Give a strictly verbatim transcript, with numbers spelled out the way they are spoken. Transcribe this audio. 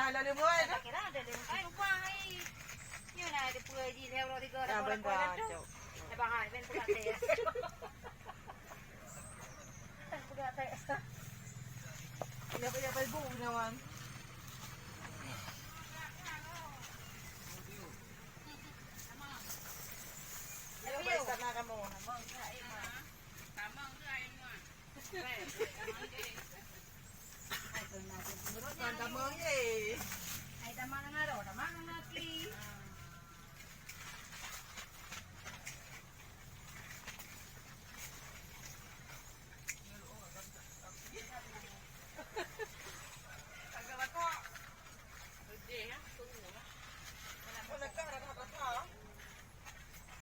Lalu mulai dah. Kira ada lima kali lupa hai. Nyoe na ada pue ji lewat tiga. Ya, benar, Cok. Lepas hai ben pula teh. Pula teh. Dia punya Facebook kawan.